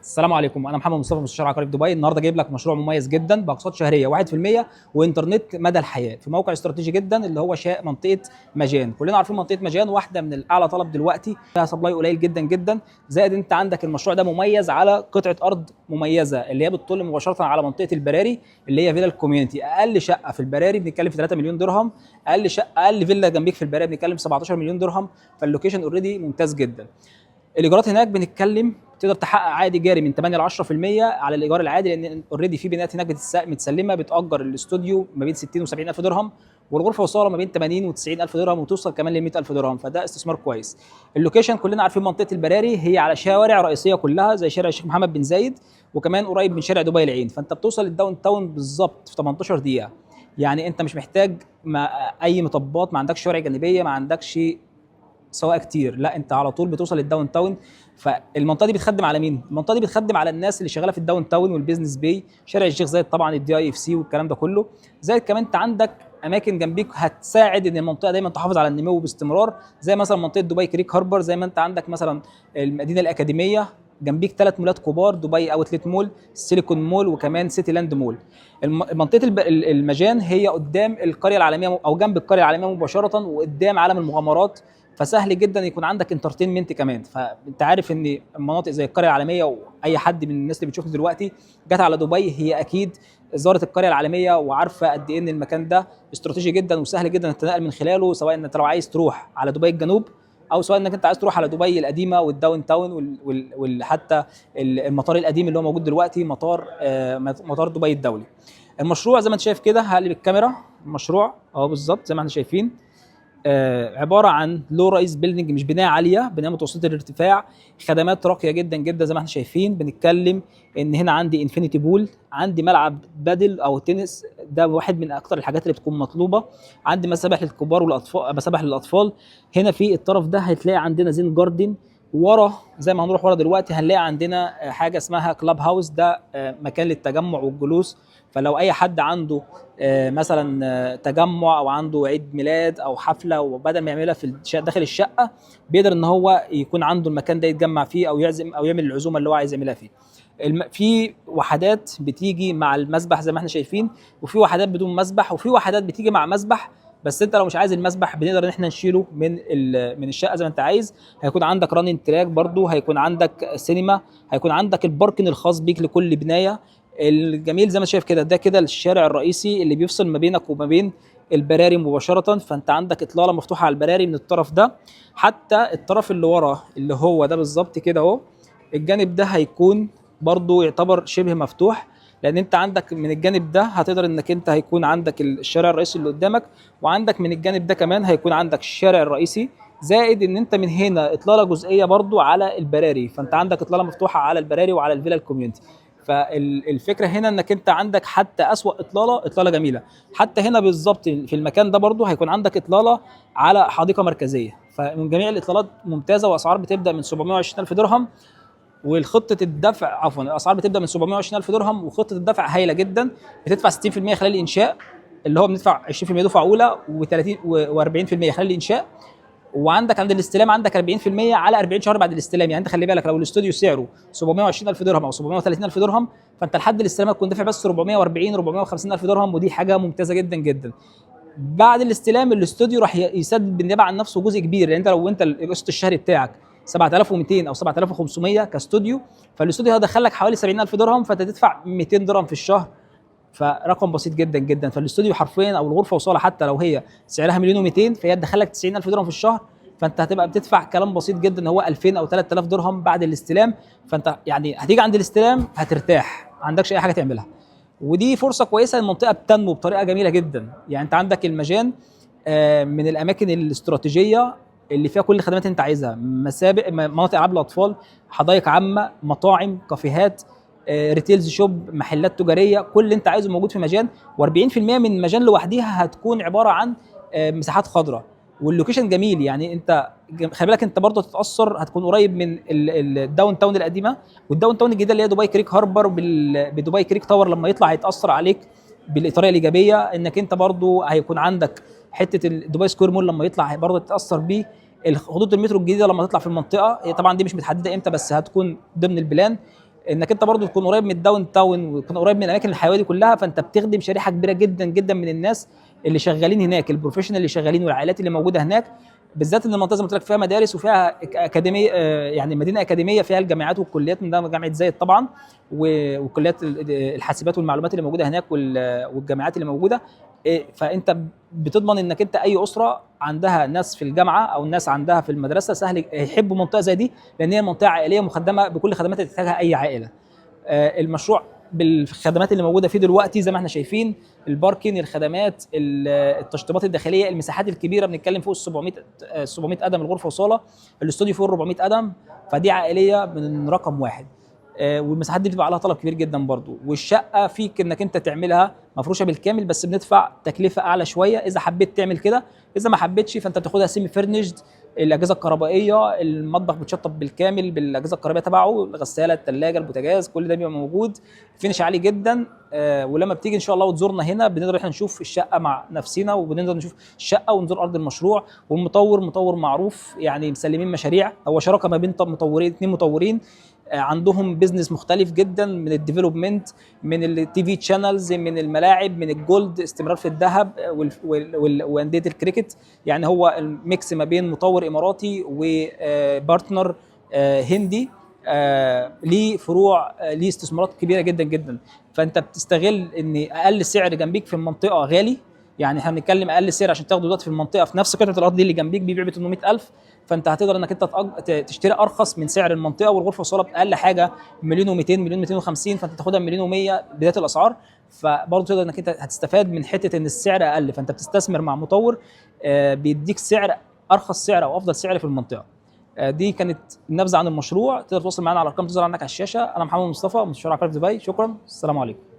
السلام عليكم، انا محمد مصطفى، مستشار عقاري في دبي. النهارده جايب لك مشروع مميز جدا باقساط شهرية 1% وانترنت مدى الحياة في موقع استراتيجي جدا اللي هو شاء منطقة ماجان. كلنا عارفين منطقة ماجان واحدة من الاعلى طلب دلوقتي، فيها supply قليل جدا جدا. زائد انت عندك المشروع ده مميز على قطعه ارض مميزة اللي هي بتطل مباشرة على منطقة البراري اللي هي فيلا ال community. اقل شقه في البراري بنتكلم في 3 مليون درهم، اقل شقه، اقل فيلا جنبيك في البراري بنتكلم في 17 مليون درهم. فال location already ممتاز جدا. الايجارات هناك بنتكلم تقدر تحقق عائد ايجاري من 8 ل 10% على الايجار العادي، لان already في بنايات هناك متسلمه بتاجر الاستوديو ما بين 60 و70 الف درهم، والغرفة والصاله ما بين 80 و90 الف درهم، وتوصل كمان ل 100 الف درهم. فده استثمار كويس. ال location كلنا عارفين منطقة البراري هي على شوارع رئيسية كلها زي شارع الشيخ محمد بن زايد، وكمان قريب من شارع دبي العين، فانت بتوصل لل downtown بالظبط في 18 دقيقه. يعني انت مش محتاج ما اي مطبات، ما عندكش شوارع جانبيه، ما عندكش سواقة كتير، لا انت على طول بتوصل لل downtown. فالمنطقه دي بتخدم على مين؟ المنطقة دي بتخدم على الناس اللي شغالة في ال downtown وال Business Bay، شارع الشيخ زايد طبعا، ال DIFC والكلام ده كله. زائد كمان انت عندك اماكن جنبيك هتساعد ان المنطقة دايما تحافظ على النمو باستمرار، زي مثلا منطقة دبي Creek Harbour، زي ما انت عندك مثلا المدينة الاكاديمية جنبيك ثلاث مولات كبار، دبي Outlet Mall، Silicon Mall، وكمان City Land Mall. منطقة المجان هي قدام القرية العالمية او جنب القرية العالمية مباشره، وقدام عالم المغامرات، فسهل جدا يكون عندك entertainment كمان. فانت عارف ان مناطق زي القرية العالميه، واي حد من الناس اللي بتشوفني دلوقتي جت على دبي هي اكيد زارت القرية العالمية وعارفه قد ايه ان المكان ده استراتيجي جدا وسهل جدا التنقل من خلاله، سواء انت لو عايز تروح على دبي الجنوب او سواء انك انت عايز تروح على دبي القديمة وال downtown وحتى المطار القديم اللي هو موجود دلوقتي، مطار دبي الدولي. المشروع زي ما انت شايف كده، هقلب الكاميرا، المشروع اهو بالظبط زي ما احنا شايفين، عبارة عن low rise building، مش بناية عاليه، بناية متوسطه الارتفاع، خدمات راقية جدا جدا. زي ما احنا شايفين بنتكلم ان هنا عندي infinity pool، عندي ملعب بادل او تنس، ده واحد من اكتر الحاجات اللي بتكون مطلوبه. عندي مسابح للكبار والاطفال، مسابح للاطفال. هنا في الطرف ده هتلاقي عندنا zen garden. ورا زي ما هنروح ورا دلوقتي هنلاقي عندنا حاجة اسمها club house، ده مكان للتجمع والجلوس. فلو اي حد عنده مثلا تجمع او عنده عيد ميلاد او حفله، وبدل ما يعملها في داخل الشقه، بيقدر ان هو يكون عنده المكان ده يتجمع فيه او يعزم او يعمل العزومة اللي هو عايز يعملها فيه. في وحدات بتيجي مع المسبح زي ما احنا شايفين، وفي وحدات بدون مسبح، وفي وحدات بتيجي مع مسبح. بس انت لو مش عايز المسبح بنقدر ان احنا نشيله من الشقة زي ما انت عايز. هيكون عندك running track برضو، هيكون عندك سينما، هيكون عندك ال parking الخاص بيك لكل بنايه. الجميل زي ما شايف كده، ده كده الشارع الرئيسي اللي بيفصل ما بينك وما بين البراري مباشره، فانت عندك اطلالة مفتوحة على البراري من الطرف ده حتى الطرف اللي ورا اللي هو ده بالظبط كده اهو. الجانب ده هيكون برضو يعتبر شبه مفتوح، لان انت عندك من الجانب ده هتقدر انك انت هيكون عندك الشارع الرئيسي اللي قدامك، وعندك من الجانب ده كمان هيكون عندك الشارع الرئيسي. زائد ان انت من هنا اطلالة جزئية برضو على البراري، فانت عندك اطلالة مفتوحة على البراري وعلى الفيلا ال community. فالفكرة هنا انك انت عندك حتى اسوأ اطلالة اطلالة جميله. حتى هنا بالظبط في المكان ده برضو هيكون عندك اطلالة على حديقة مركزيه. فمن جميع الاطلالات ممتازه، واسعار بتبدا من 720 الف درهم، والخطه الدفع، عفوا، الاسعار بتبدا من 720 الف درهم، وخطه الدفع هايلة جدا، بتدفع 60% خلال الانشاء، اللي هو بندفع 20% دفعه اولى و30 و40% خلال الانشاء، وعندك عند الاستلام عندك 40% على 40 شهر بعد الاستلام. يعني انت خلي بالك، لو الاستوديو سعره 720 الف درهم او 730 الف درهم، فانت لحد الاستلام هتكون دافع بس 440 450 الف درهم، ودي حاجة ممتازة جدا جدا. بعد الاستلام الاستوديو راح يسدد بالنيابة عن نفسه جزء كبير، لان انت لو انت القسط الشهري بتاعك 7200 او 7500 كاستوديو، فالاستوديو هيدخل لك حوالي 70000 درهم، فانت تدفع 200 درهم في الشهر، فرقم بسيط جدا جدا. فالاستوديو حرفيا او الغرفة وصاله حتى لو هي سعرها مليون و200، فهي تدخل لك 90000 درهم في الشهر، فانت هتبقى بتدفع كلام بسيط جدا هو 2000 او 3000 درهم بعد الاستلام. فانت يعني هتيجي عند الاستلام هترتاح، ما عندكش اي حاجة تعملها. ودي فرصة كويسه، المنطقة بتنمو بطريقة جميلة جدا. يعني انت عندك المجان من الاماكن الاستراتيجية اللي فيها كل الخدمات اللي انت عايزها، مسابق، مناطق العاب الاطفال، حدائق عامه، مطاعم، كافيهات، retails shop، محلات تجاريه، كل اللي انت عايزه موجود في مجان. و40% من مجان لوحديها هتكون عبارة عن مساحات خضراء، وال location جميل. يعني انت خلي بالك انت برضه هتتاثر، هتكون قريب من ال downtown القديمة وال downtown الجديدة اللي هي دبي Creek Harbour بدبي Creek Tower لما يطلع هيتاثر عليك بالطريقة الايجابيه. انك انت برضه هيكون عندك حتة دبي Square Mall لما يطلع برضه تتاثر بيه. الخطوط المترو الجديدة لما تطلع في المنطقه، هي طبعا دي مش متحدده امتى بس هتكون ضمن ال plan. انك انت برضو تكون قريب من ال downtown وتكون قريب من الاماكن الحيوية دي كلها، فانت بتخدم شريحة كبيرة جدا جدا من الناس اللي شغالين هناك، ال professional اللي شغالين والعائلات اللي موجودة هناك. بالذات ان المنطقة زي ما قلت لك فيها مدارس وفيها اكاديميه، يعني مدينة اكاديمية فيها الجامعات والكليات، من ضمنها جامعه زايد طبعا، وكليات الحاسبات والمعلومات اللي موجودة هناك والجامعات اللي موجودة. فانت بتضمن انك انت اي اسره عندها ناس في الجامعة او ناس عندها في المدرسة سهل يحبوا منطقة زي دي، لان هي منطقة عائلية مخدمه بكل الخدمات اللي تحتاجها اي عائلة. المشروع بالخدمات اللي موجودة فيه دلوقتي زي ما احنا شايفين، ال parking، الخدمات، التشطيبات الداخلية، المساحات الكبيرة، بنتكلم فوق ال 700 700 قدم الغرفة وصاله، الاستوديو فوق ال 400 قدم، فدي عائلية من رقم واحد. والمساحات دي بتبقى عليها طلب كبير جدا برضو. والشقه فيك انك انت تعملها مفروشه بالكامل، بس بندفع تكلفة اعلى شوية اذا حبيت تعمل كده. اذا ما حبيتش فانت بتاخدها semi furnished، الاجهزة الكهربائية، المطبخ بتشطب بالكامل بالاجهزة الكهربائية تبعه، الغسالة، الثلاجة، البوتاجاز، كل ده بيبقى موجود، finish عالي جدا. ولما بتيجي ان شاء الله وتزورنا هنا بنقدر احنا نشوف الشقة مع نفسنا، وبنقدر نشوف الشقة ونزور ارض المشروع. والمطور مطور معروف، يعني مسلمين مشاريع، هو شراكة ما بين مطورين، اثنين مطورين عندهم business مختلف جدا، من ال development، من ال TV channels، من الملاعب، من ال gold، استمرار في الذهب، وانديه الكريكت. يعني هو ال mix ما بين مطور اماراتي و partner هندي، ليه فروع، ليه استثمارات كبيرة جدا جدا. فانت بتستغل ان اقل سعر جنبيك في المنطقة غالي، يعني احنا بنتكلم اقل سعر عشان تاخده دلوقتي في المنطقة في نفس قطعه الارض دي اللي جنبيك بيبيع ب 800,000، فانت هتقدر انك انت تشتري ارخص من سعر المنطقة، والغرفة والصاله باقل حاجة مليون و200، مليون 250، فانت تاخدها بمليون و100 بداية الاسعار. فبرضه تقدر انك انت هتستفاد من حتة ان السعر اقل، فانت بتستثمر مع مطور بيديك سعر ارخص سعر او افضل سعر في المنطقة. دي كانت نبذه عن المشروع. تقدر تتواصل معنا على الارقام تظهر عندك على الشاشة. انا محمد مصطفى، مستشار عقاري في دبي. شكرا، السلام عليكم.